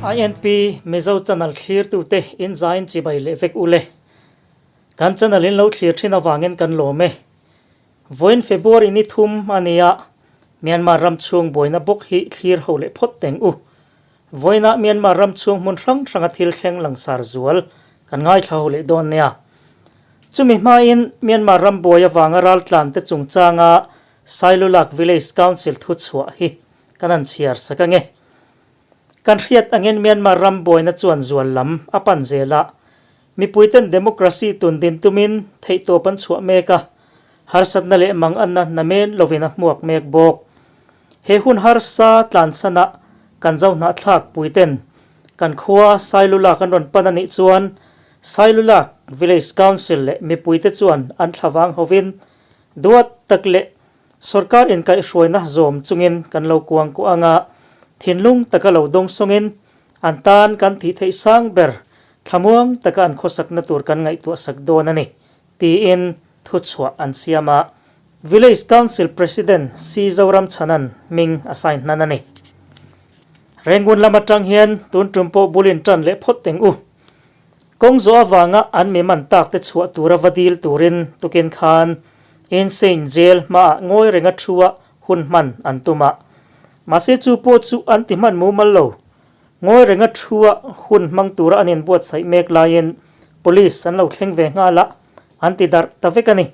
INP Mizo channel thlirtute in zain chibai leh vek ule. Kan channel in lo thlir thin avangin kan lawm e. Vawiin February ni thum a nia, Myanmar ram chhung buaina bawk hi thlir ho leh phawt teng u. Vawiinah Myanmar ram chhung hmun hrang hranga thil thleng langsar zual kan ngaithla ho leh dawn nia. Chumi hmain Myanmar ram buai avanga raltlante chungchanga Sailulak Village Council thuchhuah hi kan han chhiar sak ange. Kan hriat angin Myanmar ram buaina chuan zual lam a pan zel a, mipuiten democracy tun din tumin theihtawp an chhuah mek a, harsatna leh manganna namen lovin a hmuak mek bawk. He hun harsa tlansana kan zo hnahthlak puiten kan khua Sailulak an rawn pan a nih chuan Sailulak Village Council leh mipuite chuan an thlavang hovin duat tak leh Sorkar inkaihhruaina zawm chungin kan lo kuang kuah anga thinlung taka lo dawng sawngin an tan kan thih theih sang ber thlamuang taka an khawsakna tur kan ngaihtuah sak dawn a ni, tiin thuchhuah an siam a. Village Council President C Zoramchhanan hming a sign hnan a ni. Rengun lam atang hian tun tum pawh bul in tan leh phawt teng u. Kawng zawh avanga an mi man tak te chhuah tura va dil turin tukin khan Insane Jail hmaah ngawi renga thua hun hman an tum a. Mahse chu pawh chu an ti hman mumal lo. Ngawi renga thua hun hmang tura an inbuatsaih mek laiin Police an lo thleng ve nghal a, an ti darh ta vek a ni.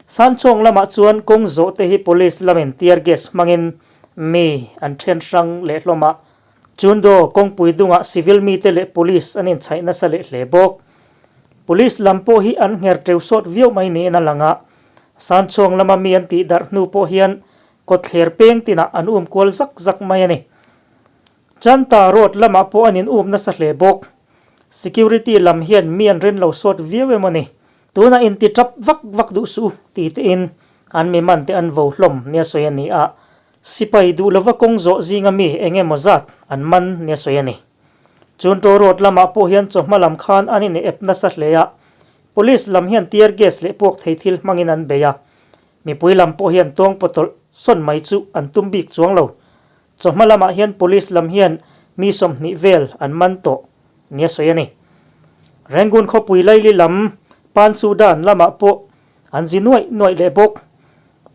Sanchawng lamah chuan kawng zawh te hi Police lamin tear gas hmangin mi an then hrang leh hlawm a. Chundo kawngpui dungah civil mite leh police an inchhaih nasa leh hle bawk. Police lam pawh hi an ngher teu sawt viau mai niin a lang a, Sanchawng lama mi an tih darh hnu pawh hian kawtthler peng tinah an um kual zak zak mai a ni. Chanta road lamah pawh an in um nasa hle bawk. Security lam hian mi an rin lo sawt viau emaw ni? Tunah inti tap vak vak duh suh u ti tein an mi man te an vo hlawm nia sawi a ni a. Sipai duh lova kawng zawh zinga mi eng emaw zat an man nia sawi a ni. Chunto road lamah pawh hian chawhma lam khan an in ep nasa hle a, Police lam hian tear gas leh puak thei thil hmangin an bei a, mipui lam pawh hian tawng pawtawlh sawn mai chu an tum bik chuang lo. Chawhma lamah hian Police lam hian mi 20 vel an man tawh nia sawi a ni. Rangoon khawpui laili lam Pansudan lamah pawh an zi nuaih nuaih leh bawk.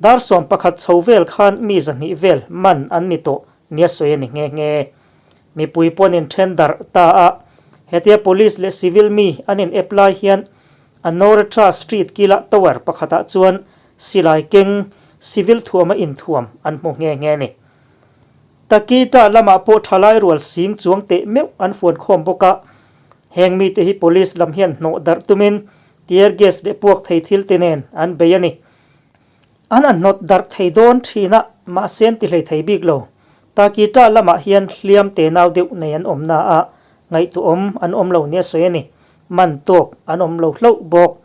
Dar 11 chho vel khan mi 200 vel man an ni tawh nia sawi a ni nghe nghe. Mipui pawh an inthen darh ta a, hetia Police leh Civil mi an in ep lai hian Anoretra Street kila tower pakhatah chuan silai keng civil thuama inthuam an hmu nghe nghe a ni. Takita lamah pawh thalai rual sing chuang teh meuh an fuan khawm bawk a, heng mite hi Police lam hian hnawh darh tumin tear gas leh puak thei thil te nen an bei a ni. An a hnawt darh thei dawn thin a, mahse an ti hlei thei bik lo. Takita lamah hian hliam te nau deuh nei an awm na a, ngaihtuahawm an awm lo nia sawi a ni. Man tawk an awm lo hlauh bawk.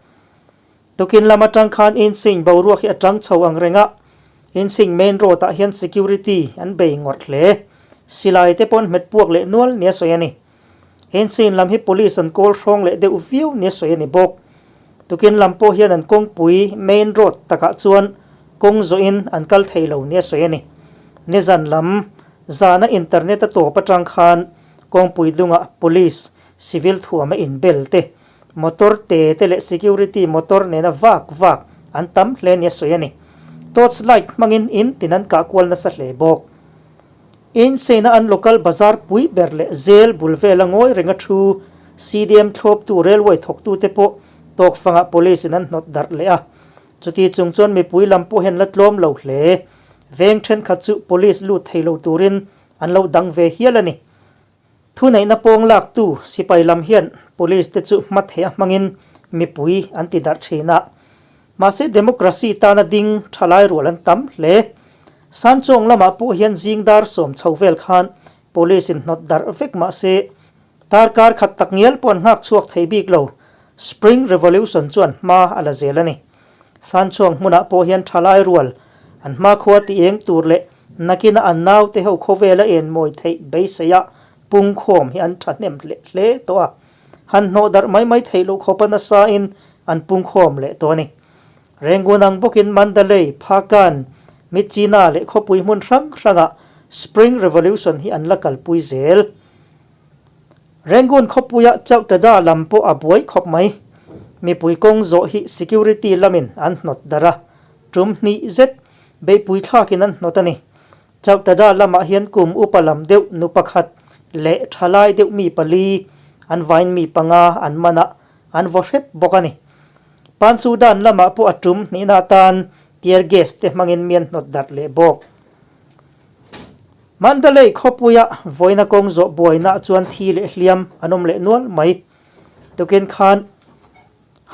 Tukin lam atang khan Insing boruak hi a tang chho ang reng a, Insing main road ah hian security an bei ngawrh hle. Silai te pawh an hmet puak leh nual nia sawi a ni. Insing lam hi police an kawl hrawng leh deuh viau nia sawi a ni bawk. Tukin lam pawh hian an kawngpui main road takah chuan kawng zawhin an kal thei lo nia sawi a ni. Nizan lam zana internet a tawp atang khan kawngpui dungah police civil thuama inbel te, motor te te leh security motor nena vak vak an tam hle nia sawi a ni. Torch light hmangin in tin an kah kual nasa hle bawk. Incheina an local bazar pui ber leh zel bul vela ngawi renga thu CDM thlawptu railway thawktute pawh tawkfangah police in an hnawt darh leh a. Chuti chung chuan mipui lam pawh hian la tlawm lo hle. Veng thenkhat chu police lut thei lo turin an lo dang ve hial a ni. Thuneihna pawng laktu sipai lam hian police te chu hma theih a hmangin mipui an ti darh thin a. Mahse democracy tana ding thalai rual an tam hle. Sanchawng lamah pawh hian zing dar 10 chho vel khan police in hnawt darh vek mahse darkar khat tak ngial pawh an nghak chhuak thei bik lo. Spring Revolution chuan hma a la zel a ni. Sanchawng hmunah pawh hian thalai rual an hmakhua ti eng tur leh nakina an naute ho khawvela en mawi theih beiseia pungkhawm hi an thahnem hle hle tawh a. Han hnawh darh mai mai theih loh khawpa nasain an pungkhawm leh tawh a ni. Rengun ang bawkin Mandalay, Phakan, Myitkyina leh khawpui hmun hrang hrangah Spring Revolution hi an la kalpui zel. Rangoon khawpuia Chauhtada lam pawh a buai khawp mai. Mipui kawng zawh hi security lamin an hnawt darh a, tum hnih zet beihpui thlakin an hnawt a ni. Chauhtada lamah hian kum upa lam deuh nu pakhat leh thalai deuh mi pali, an vain mi panga an man a, an vaw hrep bawk a ni. Pansudan lamah pawh a tum hnihna atan tear gas te hmangin mi an hnawt darh leh bawk. Mandalay khawpuia vawiina kawng zawh buainaah chuan thi leh hliam an awm leh nual mai. Tukin khan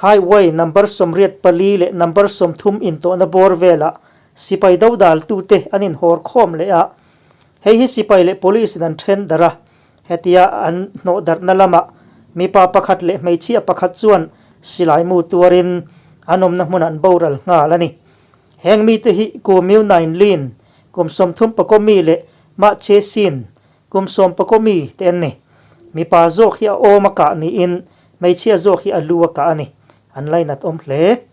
Highway number 84 leh number 30 intawhna bawr velah sipai dodaltute an inhawr khawm leh a. Hei hi sipai leh police in an then darh a. Hetia an hnawh darhna lamah mipa pakhat leh hmeichhia pakhat chuan silai mu tuarin an awmna hmunah an boral nghal a ni. Heng mite hi Ku Myu Nain Lin, kum 30 pakaw mi leh Mah Che Sin, kum 10 pakaw mi te an ni. Mipa zawk hi a awm a kah niin hmeichhia zawk hi a lu a kah a ni. An lainat awm hle.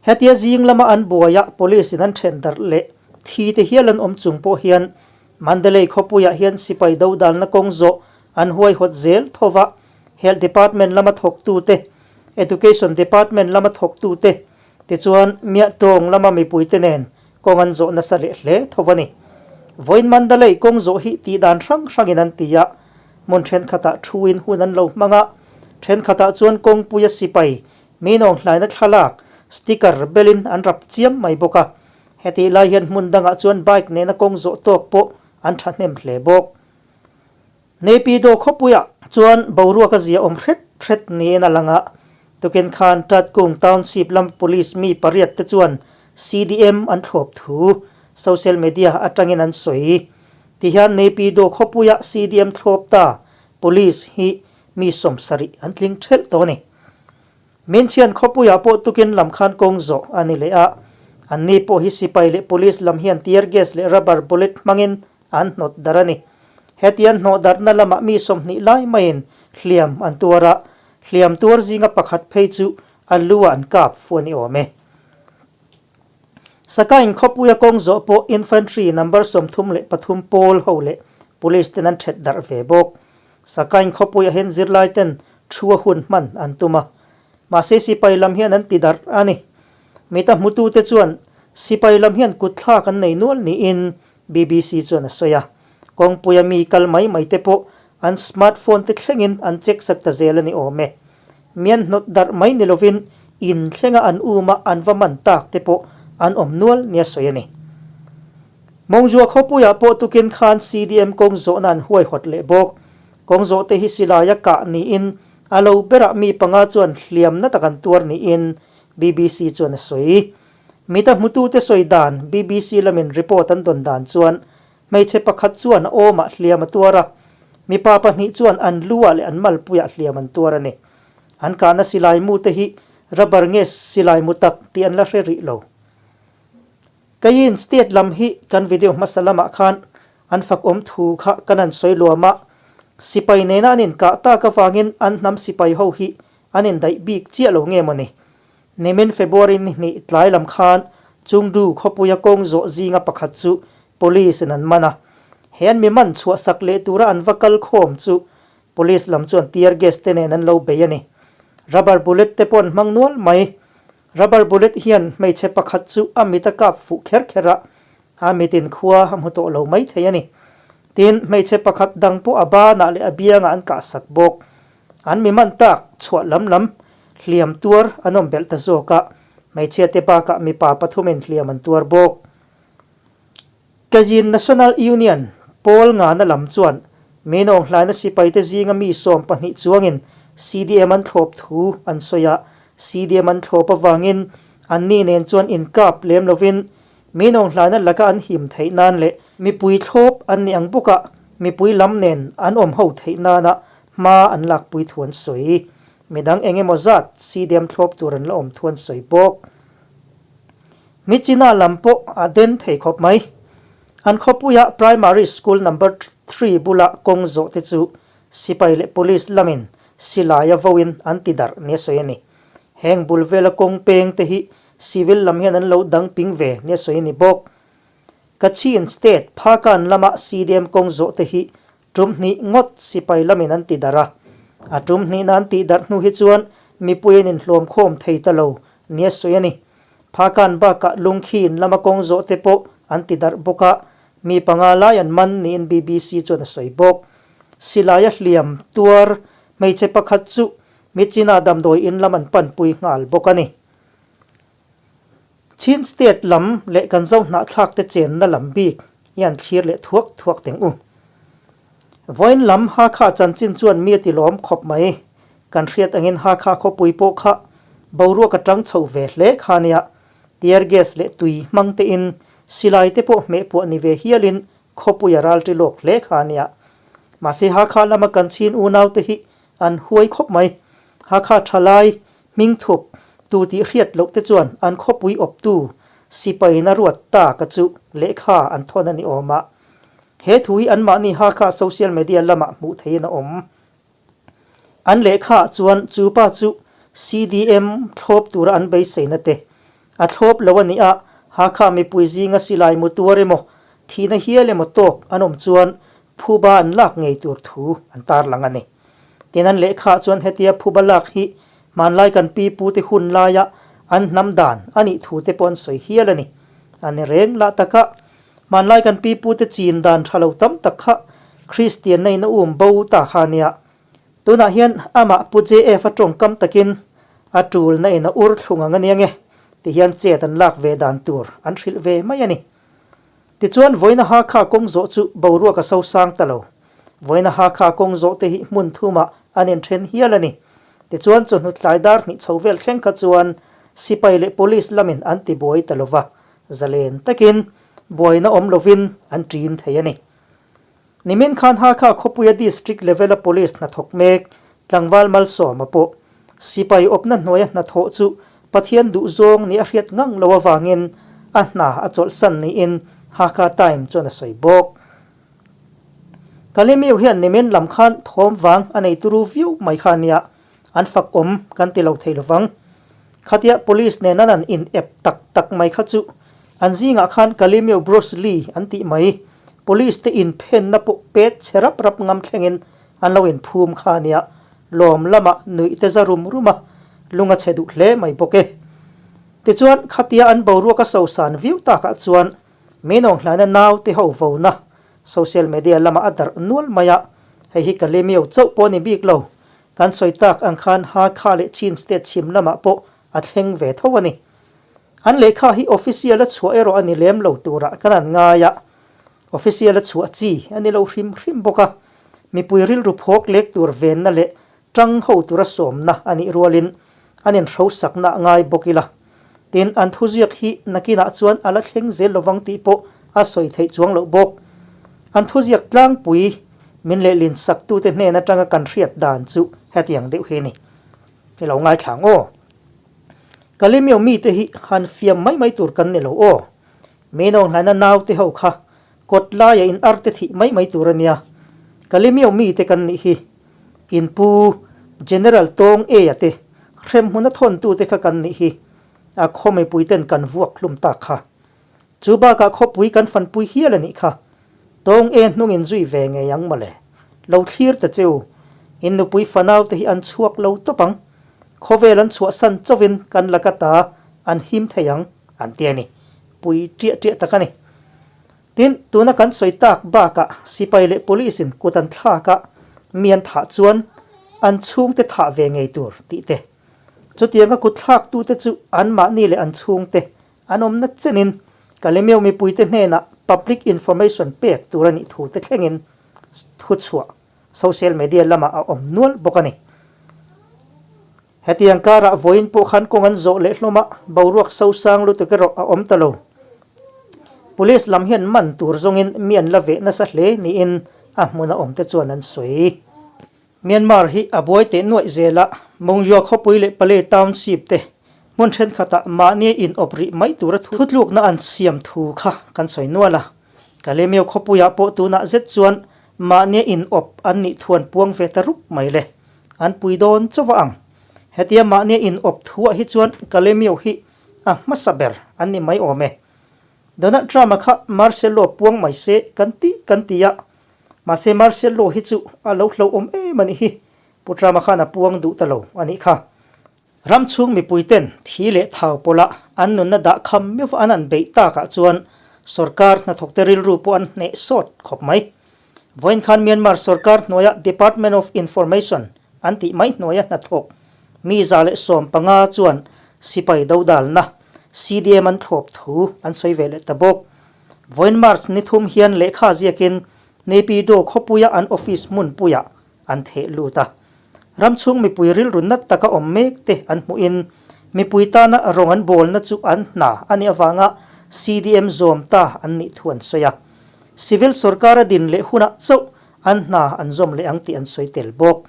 Hetia zing lama an buaia police in an then darh leh thi te hial an awm chung pawh hian Mandalay khawpuiah hian sipai dodalna kawng zawh an huaihawt zel tho va, Health Department lama thawktute, Education Department lama thawktute tichuan Miah tawng lama mipuite nen kawng an zawh nasa leh hle tho a ni. Vawiin Mandalay kawng zawh hi tih dan hrang hrangin an ti a, hmun thenkhatah thuin hun an lo hmang a, thenkhatah chuan kawngpuia sipai min awng hlaina thlalak, sticker, belin an rap chiam mai bawk a. Hetih lai hian hmun dangah chuan bike nena kawng zawh tawk pawh an thahnem hle bawk. Naypyidaw khawpuiah chuan boruak a zia awm hret hret niin a lang a, tukin khan Tatkung Township lam police mi pariat te chuan CDM an thlawp thu social media atangin an sawi. Tihian Naypyidaw khawpuia CDM thlawp ta police hi mi 70 an tling thelh tawh a ni. Minchhian khawpuiah pawh tukin lam khan kawng zawh a ni leh a, anni pawh hi sipai leh police lam hian tear gas leh rubber bullet hmangin an hnawt darh a ni. Hetian hnawh darhna lamah mi 20 lai maiin hliam an tuar a, hliam tuar zinga pakhat phei chu a lu ah an kap fu a ni awm e. Sakain khawpuia kawng zawh pawh infantry number 33 pawl ho leh police ten an that darh ve bawk. Sakain khawpuiah hian zirlai ten thu a hun hman an tum a, mahse sipai lam hian an ti darh a ni. Mita hmutute chuan sipai lam hian kutthlak an nei nual niin BBC chuan a sawi a. Kawngpuia mi kal mai mai te pawh an smartphone te thlengin an check sak ta zel a ni awm e. Mian hnawt darh mai ni lovin in thlenga an um a an va man tak te pawh an awm nual nia sawi a ni. Mawngzua khawpuiah pawh tukin khan CDM kawng zawhna an huaihawt leh bawk. Kawng zawhte hi silaia kah niin a lo berah mi panga chuan hliamna tak an tuar niin BBC chuan a sawi. Mita hmutute sawi dan BBC lamin report an dawn dan chuan hmeichhe pakhat chuan a awmah hliam a tuar a, mipa pahnih chuan an luah leh an malpuiah hliam an tuar a ni. An kahna silai mute hi rubber nge silai mu tak tih an la hre rih lo. Keiin state lam hi kan video hmasa lamah khan an fak awm thu kha kan han sawi luam a, sipai nena an inkah tak avangin an hnam sipai ho hi an indaih bik chiah lo nge mawni. Nimin February ni hnih tlai lam khan Chungdu khawpuia kawng zawh zinga pakhat chu police in an man a, he an mi man chhuah sak leh tura an va kal khawm chu police lam chuan tear gas te nen an lo bei a ni. Rubber bullet te pawh an hmang nual mai. Rubber bullet hian hmeichhe pakhat chu a mit a kap fuh kher kher a, a mitin khua a hmu tawh lo mai thei a ni. Tin, hmeichhe pakhat dang pawh a banah leh a biangah an kah sak bawk. An mi man tak chhuah lam lam hliam tuar an awm belh ta zawk a, hmeichhia te bakah mipa pathumin hliam an tuar bawk. Kajin National Union pawl ngana lam chuan Minawng hlaina sipaite zinga mi 12 chuangin CDM an thlawp thu an sawi a, CDM an thlawp avangin anni nen chuan inkap lem lovin Minawng hlaina laka an him theih nan leh mipui thlawp an ni ang bawkah mipui lam nen an awm ho theih nana hma an lakpui thu an sawi. Midang eng emaw zat CDM thlawp tur an la awm thu an sawi bawk. Michina lam pawh a den thei khawp mai. An khawpuia Primary School Number Three bula kawng zawh te chu sipai leh police lamin silaia voin an ti darh nia sawi a ni. Heng bul vela kawng peng te hi civil lam hian an lo dang ping ve nia sawi a ni bawk. Kachin State Phakan lama CDM kawng zawh te hi Tum hnih ngawt sipai lamin an ti darh a. A tum hnihna an tih darh hnu hi chuan mipui an inhlawm khawm thei ta lo nia sawi a ni. Phakan bakah lungkhin lama kawng zawh te pawh an ti darh bawk a, mi panga lai an man niin BBC chuan a sawi bawk. Silaia hliam tuar hmeichhe pakhat chu Myitkyina damdawi in lam an panpui nghal bawk a ni. Chin State lam leh kan zo hnahthlak te chenna lam bik i an thlir leh thuak thuak teng u. Vawiin lam Hakha chanchin chuan mi a ti lawm khawp mai. Kan hriat angin Hakha khawpui pawh kha boruak a tang chho ve hle kha nia. Tear gas leh tui hmang tein silai te pawh hmeh puah ni ve hialin khawpui a ral ṭi lawk hle kha nia. Mahse Hakha lama kan chin unau te hi an huai khawp mai. Hakha ṭhalai Hmingthup tu tih hriat loh te chuan an khawpui awptu sipai na ruat ta ka chu lehkha an thawn a ni awm a. He thu hi anmahni Hakha social media lamah hmuh theihin a awm. An lehkhaah chuan chu pa chu CDM thlawp tura an beiseina te a thlawp lo a nih a, Hakha mipui zinga silai mu tuar emaw thihna hial emaw tawk an awm chuan phuba an lak ngei tur thu an tarlang a ni. Tin an lehkhaah chuan hetia phuba lak hi hmanlai kan pi pute hun laia an hnam dan a nih thu te pawh an sawi hial a ni. A ni reng lah taka hmanlai kan pi pute chin dan tha lo tam tak kha Kristianna in a um bo ta kha a nia. Tunah hian amah Pu JF a tawngkam takin a tulna in a ur thlung ang a nia nge tihian chet an lak ve dan tur an hrilh ve mai a ni. Tichuan vawiina Hakha kawng zawh chu boruak a sosang ta lo. Vawiina Hakha kawng zawh te hi hmun thumah an inthen hial a ni. Tichuan chawhnu tlai dar hnih chho vel thleng kha chuan sipai leh police lamin an ti buai ta lova, zalen takin buaina awm lovin an ṭin thei a ni. Nimin khan Hakha khawpuia District level-a Police hnathawk mek tlangval Malsawma pawh sipai awpna hnuaia hnathawh chu Pathian duhzawng nih a hriat ngang lo avangin a hna a chawlhsan niin Hakha Time chuan a sawi bawk. Kalemiu hian nimin lam khan thawm vang a nei turu viau mai kha nia an fak awm kan ti lo thei lovang. Khatia Police nen an an in ep tak tak mai kha chu an zingah khan Kalemiu Bruce Lee an tih mai Police te inphenna pawh pet chhe rap rap ngam thlengin an lo inphum kha a nia, lawm lamah nuih te za rum rum a, lung a chhe duh hle mai bawk e. Tichuan, khatia an boruak a sosan viau takah chuan Minawng hlaina nau te ho vona social media lamah a darh nual mai a, hei hi Kalemio chauh pawh a ni bik lo, kan sawi tak ang khan Hakha leh Chin state chhim lamah pawh a thleng ve tho a ni. An lehkha hi official a chhuah erawh a ni lem lo turah kan an ngai a, Official a chhuah chi a ni lo hrim hrim bawk a, mipui rilru phawk lek tur venna leh tang ho tura sawmna a nih rualin an inhrosakna a ngai bawk ila. Tin, an thuziak hi nakinah chuan a la thleng zel lovang tih pawh a sawi theih chuang loh bawk. An thuziak tlangpui min lehlin saktute hnen atanga kan hriat dan chu hetiang deuh hi a ni. I lo ngaithla ang aw. Kalemio mite hi han fiam mai mai tur kan ni lo aw. Mino hlaina naute ho kha kawt laia in arte thih mai mai tur a nia. Kalemio mite kan nih hi. In pu General Tawng Eia te hremhmun a thawntute kha kan nih hi. A khaw mipui ten kan vuak hlum tak kha. Chu bakah khawpui kan fanpui hial a nih kha. Tawng E hnung in zui ve ngei ang mawle. Lo thlir ta cheu. In nupui fanaute hi an chhuak lo tawp ang. Khawvel an chhuahsan chauhin kan laka ta an him thei ang. An ti a ni. Pui ṭiah ṭiah tak a ni. Tin, tuna kan sawi tak bakah sipai leh police in kut an thlak a, mi an thah chuan an chhungte thah ve ngei tur tih te. Chutianga kut thlaktute chu anmahni leh an chhungte an awmna chenin Kalemeu mipuite hnenah public information pek tur a nih thu te thlengin thuchhuah social media lamah a awm nual bawk a ni. Hetiang karah vawiin pawh khan kawng an zawh leh hlawm a, boruak sosang lutuk erawh a awm ta lo. Police lam hian man tur zawngin mi an la veh nasa hle niin a hmuna awmte chuan an sawi. Myanmar hi a buai teh nuaih zel a, Mongyua khawpui leh Pale Township te hmun thenkhatah mahni in awp rih mai tura thutlukna an siam thu kha kan sawi nual a. Kalemyo khawpuiah pawh tunah zet chuan mahni in awp an nih thuan puang ve ta rup mai le. An pui dawn chauh a ang. Hetia mahni in awp thuah hi chuan Kalemyo hi a hmasa ber an ni mai awm e. Donald Trump-a kha Marcelo puang mai se kan ti kan ti a. Mahse Martial Law hi chu a lo hlauhawm em a nih hi, Pu Trump-a khan a puang duh ta lo a nih kha. Ram chhung mipuiten thi leh thau pawlah an nunna dah kham meuh an an beih takah chuan sorkar hnathawkte rilru pawh an hneh sawt khawp mai. Vawiin khan Myanmar sorkar hnuaia Department of Information an tih mai hnuaia hnathawk mi 115 chuan sipai dodalna CDM an thlawp thu an sawi ve leh ta bawk. Vawiin March ni thum hian lehkha ziakin Naypyidaw khawpuia an office hmunpuiah an theh lut a. Ram chhung mipui rilru nat taka awm mek te an hmuhin mipui tana rawng an bawlna chu an hna a nih avanga CDM zawm ta an nih thu an sawi a. Civil sorkar a din leh hunah chauh an hna an zawm leh ang tih an sawi tel bawk.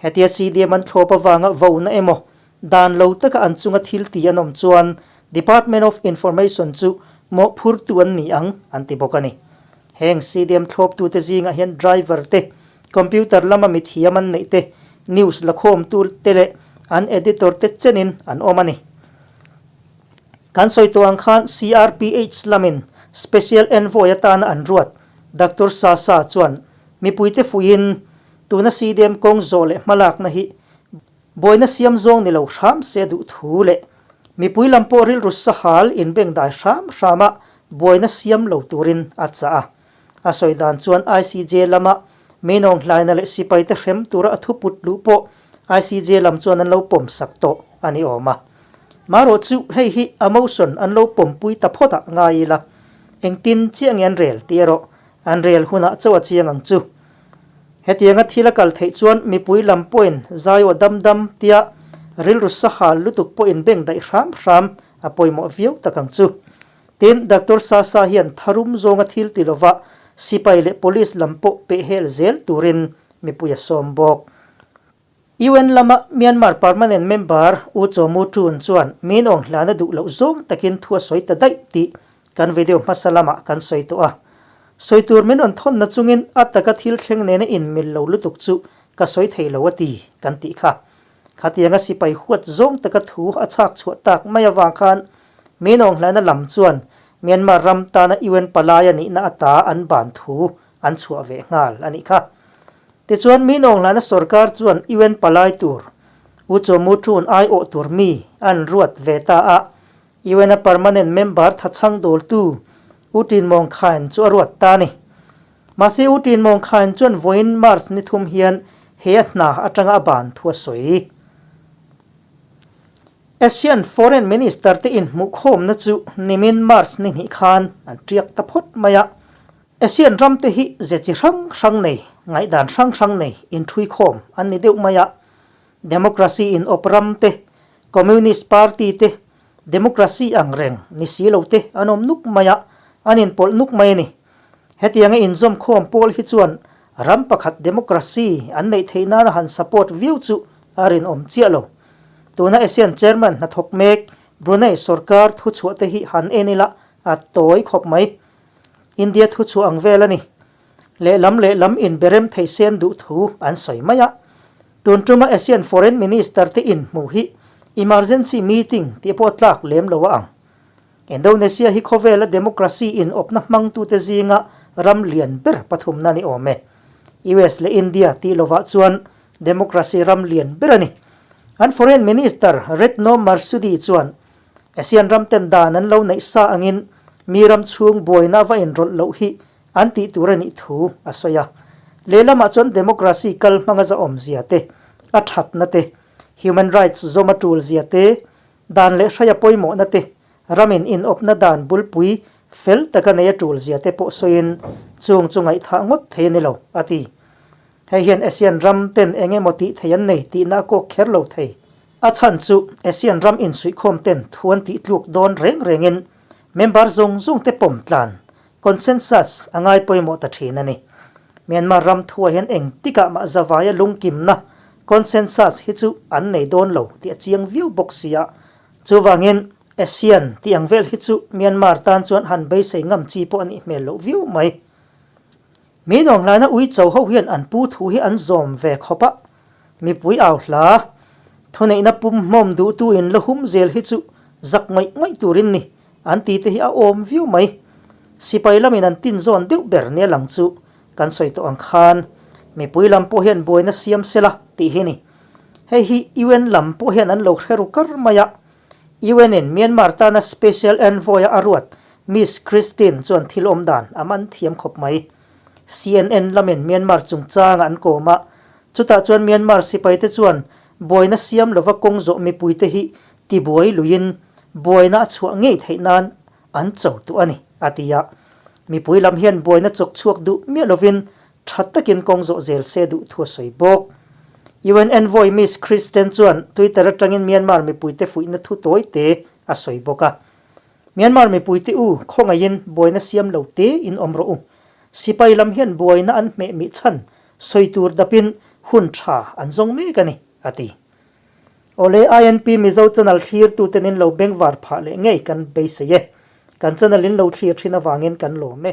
Hetia CDM an thlawp avanga vona emaw dan lo taka an chunga thil ti an awm chuan Department of Information chu mawhphurtu an ni ang an ti bawk a ni. Heng CDM thlawptute zingah hian driver te, computer lama mithiam an neih te, news lakhawmtu te leh an editor te chenin an awm a ni. Kan sawi tawh ang khan CRPH lamin Special Envoy atana an ruat Doctor Sasa chuan mipuite fuihin tuna CDM kawng zawh leh hmalakna hi Buaina siam zawng ni lo hram se duh thu leh mipui lam pawh rilru sahal inbengdai hram hrama buaina siam lo turin a chah a. A sawi dan chuan ICJ lama Meinawng hlaina leh sipaite hrem tura a thuput luh pawh ICJ lam chuan an lo pawm sak tawh a ni awm a. Marawh chu hei hi a motion an lo pawmpui ta phawt ah ngai ila engtin chiah nge an rel tih erawh an rel hunah chauh a chiang ang chu. Hetianga thil a kal theih chuan mipui lam pawhin zai aw dam dam tia rilru sahal lutuk pawhin beng daih hram hram a pawimawh viau tak ang chu. Tin, Doctor Sasa hian tharum zawnga thil ti lova sipai leh police lam pawh pehhel zel turin mipui a sawm bawk. UN lama Myanmar permanent member U Chaw Mu Tun chuan min awng hlana duh loh zawng takin thu a sawi ta daih tih kan video hmasa lamah kan sawi tawh a. Sawi tur min rawn thawnna chungin a taka thil thleng nena inmil lo lutuk chu ka sawi thei lo a ti kan tih kha. Khatianga sipai huat zawng taka thu a chhak chhuah tak mai avang khan min awng hlana lam chuan Myanmar ram tana UN palai a nihna ata an ban thu an chhuah ve nghal a nih kha. Tichuan, mi nawnghlana sorkar chuan UN palai tur U Chaw Mu Tun aiawh tur mi an ruat ve ta a, UN a permanent member thachhang dawltu U Tin Mawng Khain chu a ruat ta a ni. Mahse, U Tin Mawng Khain chuan vawiin March ni thum hian he a hna atanga a ban thu a sawi. ASEAN Foreign Minister te inhmuhkhawmna chu nimin March ni hnih khan an tiak ta phawt mai a. ASEAN ram te hi ze chi hrang hrang nei, ngaihdan hrang hrang nei inthuikhawm an ni deuh mai a. Democracy in awp ram te, Communist Party te, democracy ang reng ni si lo te an awm nuk mai a, an inpawlh nuk mai a ni. Hetianga inzawmkhawm pawl hi chuan ram pakhat democracy an neih theih nana han support viau chu a rinawm chiah lo. Tuna ASEAN Chairman hnathawk mek Brunei sorkar thuchhuah te hi han en ila a tawi khawp mai. India thuchhuah ang vel a ni. Lehlam lehlam inberem thei sen duh thu an sawi mai a. Tun tuma ASEAN Foreign Minister te inhmuh hi emergency meeting tih pawh tlak lem lo a ang. Indonesia hi khawvela democracy inawpna hmangtute zinga ram lian ber pathumna a ni awm e. US leh India tih lovah chuan democracy ram lian ber a ni. An Foreign Minister Retno Marsudi chuan ASEAN ram ten dan an lo neih sa angin mi ram chhung buaina va inrawlh loh hi an tih tur a nih thu a sawi a. Lehlamah chuan democracy kal hmanga zahawm zia te, a thatna te, human rights zawm a tul zia te, dan leh hraia pawimawhna te, ramin inawpna dan bulpui fel taka nei a tul zia te pawh sawiin chung chu ngaihthah ngawt thei a ni lo, a ti. Hei hian ASEAN ram ten eng emaw tih thei an nei tihna a kawk kher lo thei. A chhan chu ASEAN ram insuihkhawm ten thu an tih tluk dawn reng rengin member zawng zawng te pawm tlan, consensus, a ngai pawimawh ta thin a ni. Myanmar ram thuah hian eng tikah mah zavaia lungkimna, consensus, hi chu an nei dawn lo tih a chiang viau bawk si a. Chuvangin ASEAN tih ang vel hi chu Myanmar tan chuan han beisei ngam chi pawh a nih hmel loh viau mai. Mi nawnghlaina ui cho ho hian an pu thu hi an zawm ve khawp a, mipui au hla, thuneihna pum hmawm duhtu in la hum zel hi chu zak ngaih ngaih turin ni an ti te hi a awm viau mai. Sipai lamin an tin zawn deuh ber nia lang chu. Kan sawi tawh ang khan mipui lam pawh hian buaina siam sela tih hi ni. Hei hi UN lam pawh hian an lo hre ru kar mai a. UN in Myanmar tana Special Envoy a a ruat Miss Christine chuan thil awm dan a man thiam khawp mai. CNN lamin Myanmar chungchanga an kawm a, chutah chuan Myanmar sipaite chuan buaina siam lova kawng zawh mipuite hi tibuai luiin buaina a chhuah ngei theih nan an cho tuh a ni, a ti a. Mipui lam hian buaina chawk chhuak duh miah lovin tha takin kawng zawh zel se duh thu a sawi bawk. UN envoy Miss Kristen chuan Twitter atangin Myanmar mipuite fuihna thu tawi te a sawi bawk a. Myanmar mipuite u, khawngaihin buaina siam lo te in awm rawh u. Sipai lam hian buaina an hmeh mih chhan sawi tur dapin hun tha an zawng mek a ni, a ti. Awle INP Mizo channel thlirtuten in lo bengvar phah leh ngei kan beisei e. Kan channel in lo thlir thin avangin kan lawm e.